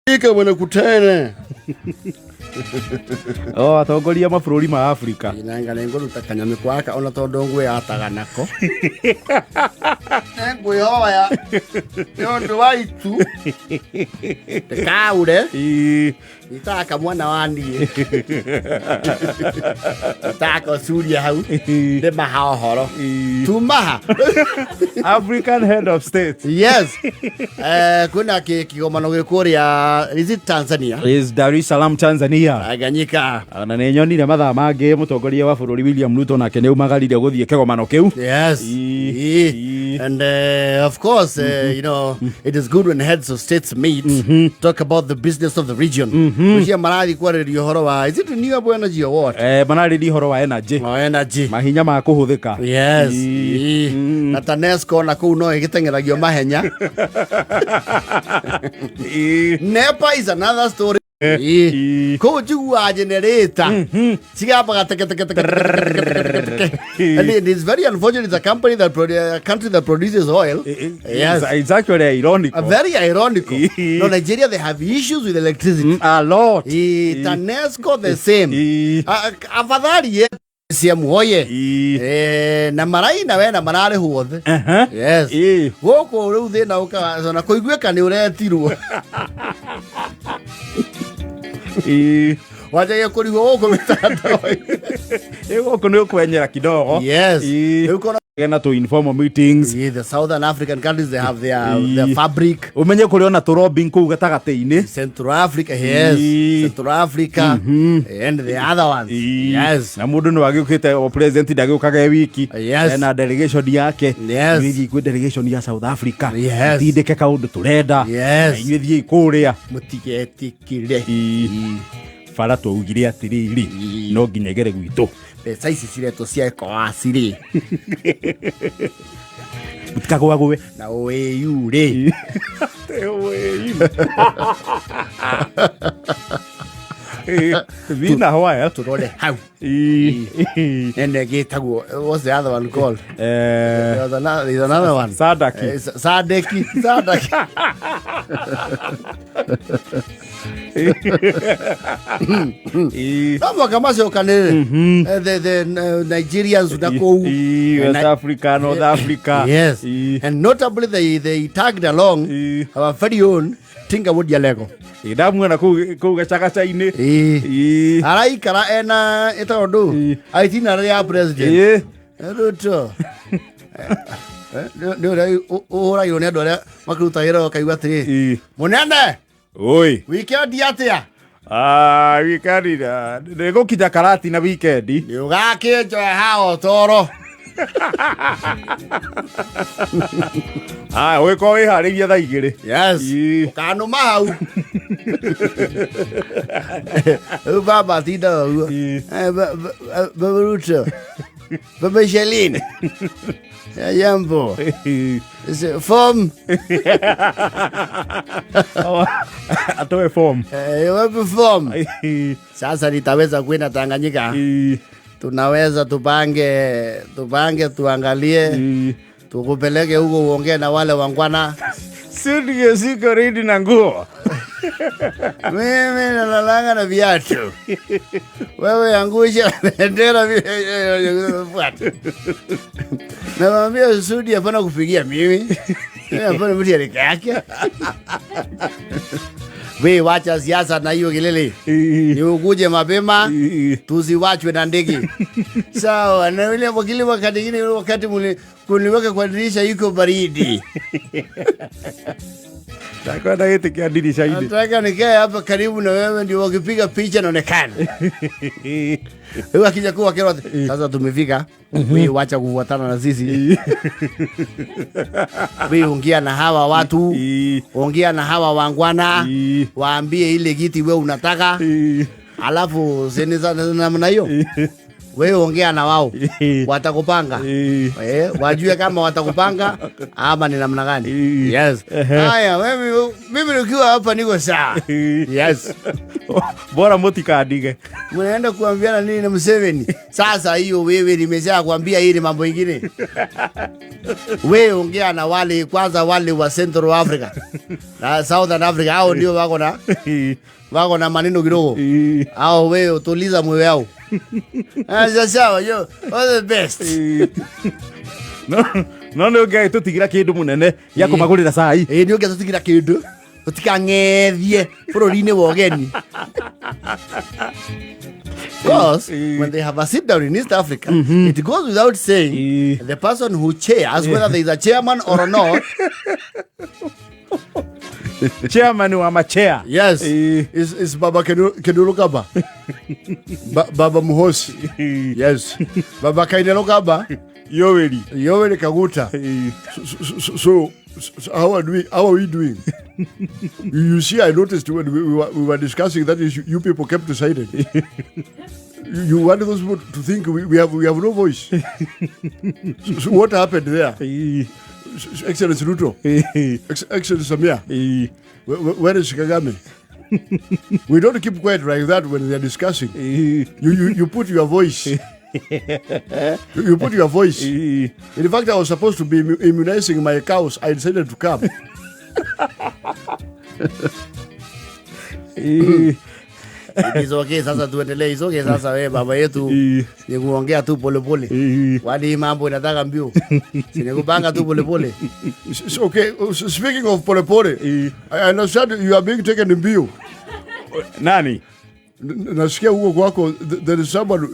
Ike wanakutana. O atongoria mabũrũri ma Afrika. Inanga nĩngũruta kanyamĩ gwaka ona tondũ ngwĩyataga nako. Nĩngwĩhoya nĩ ũndũ wa itu ndĩkaure. Itaka mwana wa niĩ itaka ũcurie hau ndĩmaha ũhoro tumaha. African head of state. Yes, kwĩna kĩgomano gĩ kũrĩa, is it Tanzania? Is Dar es Salaam, Tanzania. Tanganyika. Na nĩ nyonire mathaa mangĩ mũtongoria wa bũrũri William Ruto nake nĩ aumagarire gũthiĩ kĩgomano kĩu. Yes. And of course, it is good when heads of states meet, talk about the business of the region. Ucia marathi kwarĩrĩria ũhoro wa, is it renewable energy or what? Mararĩria ũhoro wa energy. Oh, energy. Mahinya ma kũhũthĩka. Yes. Ii. Na TANESCO na kũu no ĩgĩteng'eragio mahenya. NEPA is another story. Kũu njiguaga generator cigambaga teke teke teke teke teke teke teke teke. And it is very unfortunate, it's a company that a country that produces oil. Yes. It's actually ironical. Very ironical. No, Nigeria, they have issues with electricity. A lot. TANESCO the same. Afadhali ye CCM oye. Na maraina we na mararĩhwo othe. Yes. Gũkũ rĩu thĩna ũkaga na kũiguĩka nĩ ũretirwo. Wanjagia kũrigwo gũkũ mĩtandao. Gũkũ nĩ ũkwenyera kidogo. Yes. Rĩu kona Gena to informal meetings. Yeah, the Southern African countries, they have their fabric. Umenye kũrĩ ona tũ-lobbying kũu gatagatĩ-inĩ. Central Africa, yes. Central Africa and the other ones. Yes. Na mũndũ nĩ wagĩũkĩte, o president ndagĩũkaga e wiki. Yes. Ena delegation yake. Yes. Ithuĩ thiĩ kwĩ delegation ya South Africa. Yes. Tindĩke kaũndũ tũrenda. Yes. Na inyuĩ thiĩi kũrĩa. Mũtigetikire. Bara twaugire atĩrĩrĩ, no nginya ĩgere gwitũ. Mbeca ici ciretwo cia ECOWAS rĩ. Mũtikagwagwe. Na OAU rĩ. Been a while. Tũrore hau. Nene gĩtagwo, what's the other one called? There's another, there's another one. Sadaki. Sadeki. Sadaki. No mwaka macokanĩrĩre. The Nigerians na kũu. West Africa, North Africa. Yes. And notably they tagged along our very own Tinga Woody Lego. Ndamuona kũu gacagaca-inĩ. Araikara ena ĩtagwo ndũ? Itinerary ya president. Ruto. Nĩ ũrĩa ũhũragĩrwo nĩ andũ arĩa makĩruta wĩra ũkaigua atĩrĩ. Mũnene! Oi. Weekend atĩa? Ah, weekend nĩ gũkinya karati na weekend. Nĩ ũgakĩnjoya haha ũtoro. Ah, ũgĩkorwo wĩharĩirie thaa 2. Yes. Ũkanũma hau. Rĩu baba atindaga ũguo. Baba Ruto. Baba Shalini. Jambo. Form. Atoe form. Wapi form? Sasa nitaweza kwenda Tanganyika. Tunaweza tupange tuangalie. Tukupeleke huko uongee na wale wangwana. Suitcase iko ready na nguo. Mimi nalalanga na viatu. Wewe angusha bendera vile. Namwambia Sudi hapana kupigia mimi. Mimi hapana mtu ya rika yake. We wacha siasa na hiyo kelele. Ni ukuje mapema tusiwachwe na ndege. Sawa, na ile wakili wakati mwingine wakati kuniweka kwa dirisha iko baridi. Takwenda gĩtĩ kĩa ndirica-inĩ. Nataka nikae hapa karibu na wewe ndio wakipiga picha naonekana. Wewe akija kuwa kero, sasa tumefika. Wewe wacha kufuatana na sisi. Wewe ongea na hawa watu. Ongea na hawa wangwana. Waambie ile kiti wewe unataka. Alafu sini za namna hiyo. Wewe ongea na wao, watakupanga. Wajue kama watakupanga ama ni namna gani. Yes. Haya, mimi nikiwa hapa niko sawa. Yes. Bora mutikandige. Mnaenda kuambiana nini na Museveni? Sasa hiyo wewe nimesha kuambia, hii ni mambo ingine. Wewe ongea na wale kwanza, wale wa Central Africa na Southern Africa, hao ndio wako na maneno kidogo. Hao wewe utuliza moyo wao. Ah, sawa, yo, all the best. No nä å ngä tå tigira kä ndå må nene gä a kå magå rä ra cai. Ĩ, nĩ ũngĩatũtigĩra kĩndũ tũtikang'ethie bũrũri-inĩ wa ũgeni. Because when they have a sit down in East Africa, it goes without saying the person who chairs, whether there is a chairman or not, Chairman wa machea. Yes, is Baba Kainerugaba. Baba Muhosi. Yes. Baba Kainerugaba. Yoweri. Yoweri Kaguta. So how are we doing? You see, I noticed when we were discussing that issue, you people kept silent. You want those people to think we have no voice. So what happened there? Excellency Ruto, Excellency Samia, where is Kagame? We don't keep quiet like that when they are discussing. You put your voice. You put your voice. In fact, I was supposed to be immunizing my cows. I decided to come. It is okay, sasa tuendelee. It's okay, sasa wewe baba yetu ni kuongea tu polepole. Kwani hii mambo inataka mbio? Si ni kupanga tu polepole. It's okay. Speaking of polepole, I understand you are being taken mbio. Nani? Nasikia huko kwako there is someone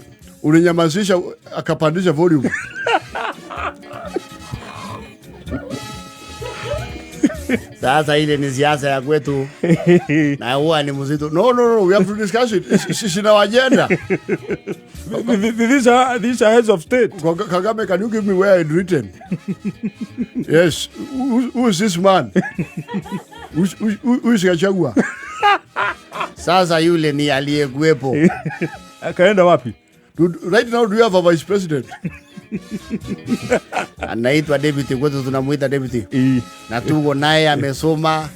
ulinyamazisha akapandisha volume. Sasa ile ni siasa ya kwetu na huwa ni mzito. No, we have to discuss it. It's in our agenda. These are heads of state. Kagame, can you give me where it's written? Yes. Who is this man? Who is Gachagua? Sasa yule ni aliyekuwepo. Akaenda wapi? Right now, do you have a vice president? Anaitwa deputy, kwetu tunamuita deputy. Na tuko naye amesoma,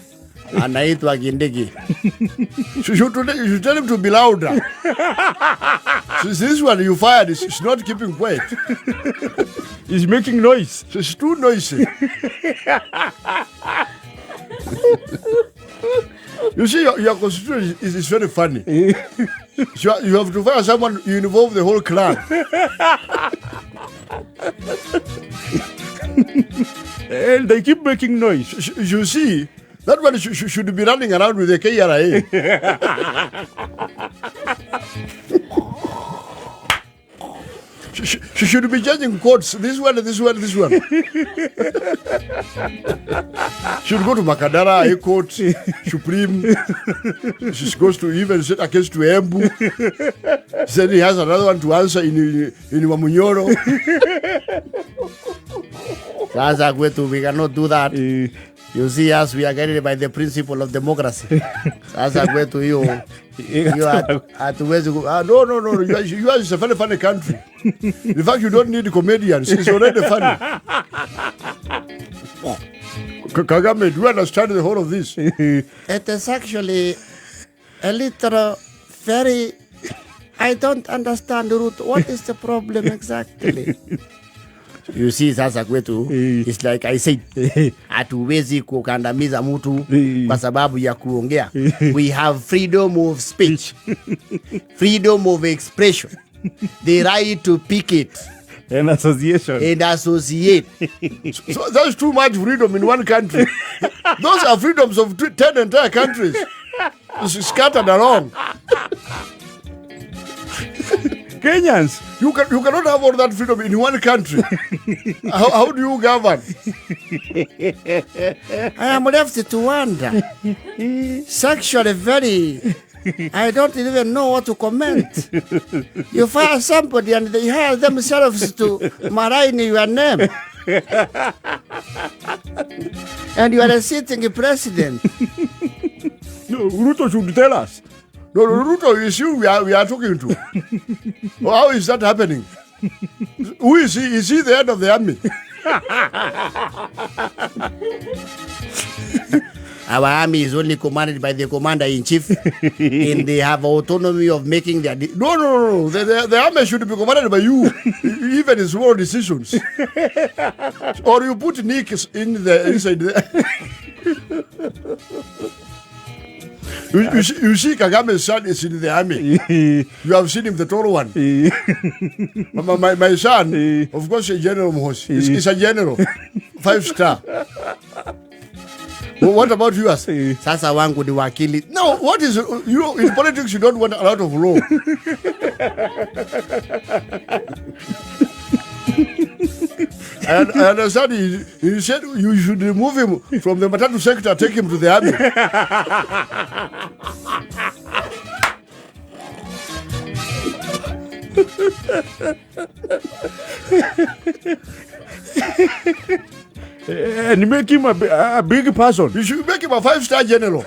anaitwa Kindiki. You should tell him to be louder. Since this one you fired is not keeping quiet. He's making noise. It's too noisy. You see, your constitution is very funny. So you have to fire someone, you involve the whole clan. And they keep making noise. You see, that one should be running around with the KRA. She should be judging courts. This one, this one, this one. Should go to Makadara, High Court, Supreme. She goes to even set a case to Embu. Then he has another one to answer in Wamunyoro. Sasa kwetu we cannot do that. You see us, we are guided by the principle of democracy. Sasa kwetu hiyo hiyo hatuwezi No. You are is a very funny country. In fact, you don't need comedians. It's already funny. Kagame, do you understand the whole of this? It is actually a little very. I don't understand, Ruto. What is the problem exactly? You see, sasa kwetu it's like I said, hatuwezi kukandamiza mtu kwa sababu ya kuongea. We have freedom of speech, freedom of expression, the right to picket An association. And associate. So that's too much freedom in one country. Those are freedoms of 10 entire countries scattered along. Kenyans. You cannot have all that freedom in one country. How do you govern? I am left to wonder. It's actually very. I don't even know what to comment. You fire somebody and they hire themselves to malign your name. And you are a sitting president. No, Ruto should tell us. No, no, Ruto is you we are talking to. How is that happening? Who is he? Is he the head of the army? Our army is only commanded by the commander in chief, and they have autonomy of making their. No, no, no, no. The army should be commanded by you, even in small decisions. Or you put Nick in the inside there. You see, Kagame's son is in the army. You have seen him, the tall one. My son, of course, a general Mohosi. He's a general, five star. Well, what about yours? Sasa wangu ni wakili. No, what is you know in politics you don't want a lot of law. I understand he said you should remove him from the matatu sector, take him to the army. And make him a big person. You should make him a five-star general.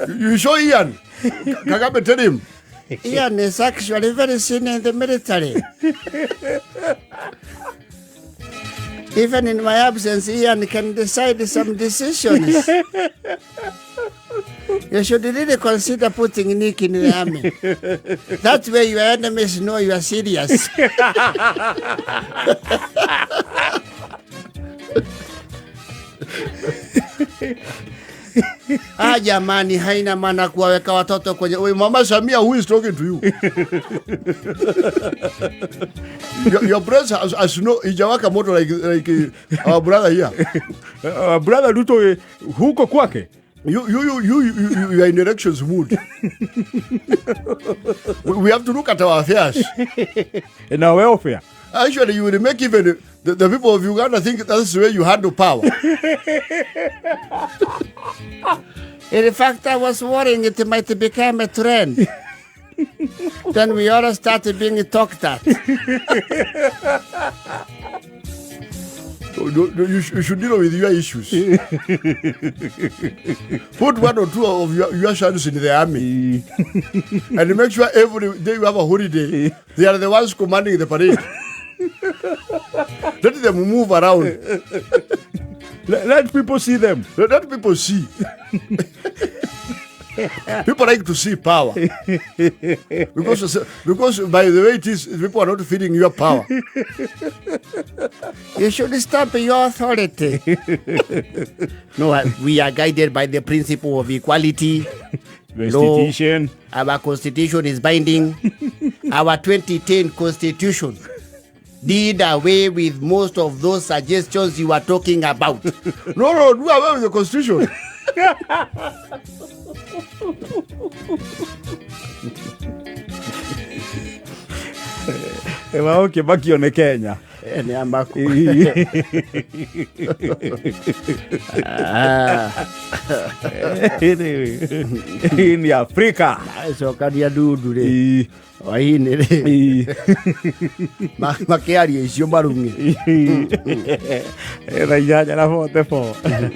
You show Ian. Kagame tell him. Ian is actually very senior in the military. Even in my absence, Ian can decide some decisions. You should really consider putting Nick in the army. That way your enemies know you are serious. Ah, jamani, haina maana kuwaweka watoto kwenye Wait, Mama Samia, who is talking to you? Your press has no ijawaka moto like our brother here. Brother Ruto huko kwake. You are in elections mood. We have to look at our affairs. Na welfare. Actually, you will make even the people of Uganda think that's the way you handle power. In fact, I was worrying it might become a trend. Then we all started being talked at. No, no, you should deal with your issues. Put one or two of your sons in the army and make sure every day you have a holiday, they are the ones commanding the parade. Let them move around. Let people see them. Let people see. People like to see power. Because by the way it is, people are not feeling your power. You should stop your authority. No, we are guided by the principle of equality. Constitution. Law. Our constitution is binding. Our 2010 constitution did away with most of those suggestions you are talking about. No, no, do away with the constitution. Wao Kibaki one Kenya. Nĩ amaku. Hii ni Afrika. Cokania ndundu rĩ hwainĩ rĩ makĩaria icio marung'e 8:44.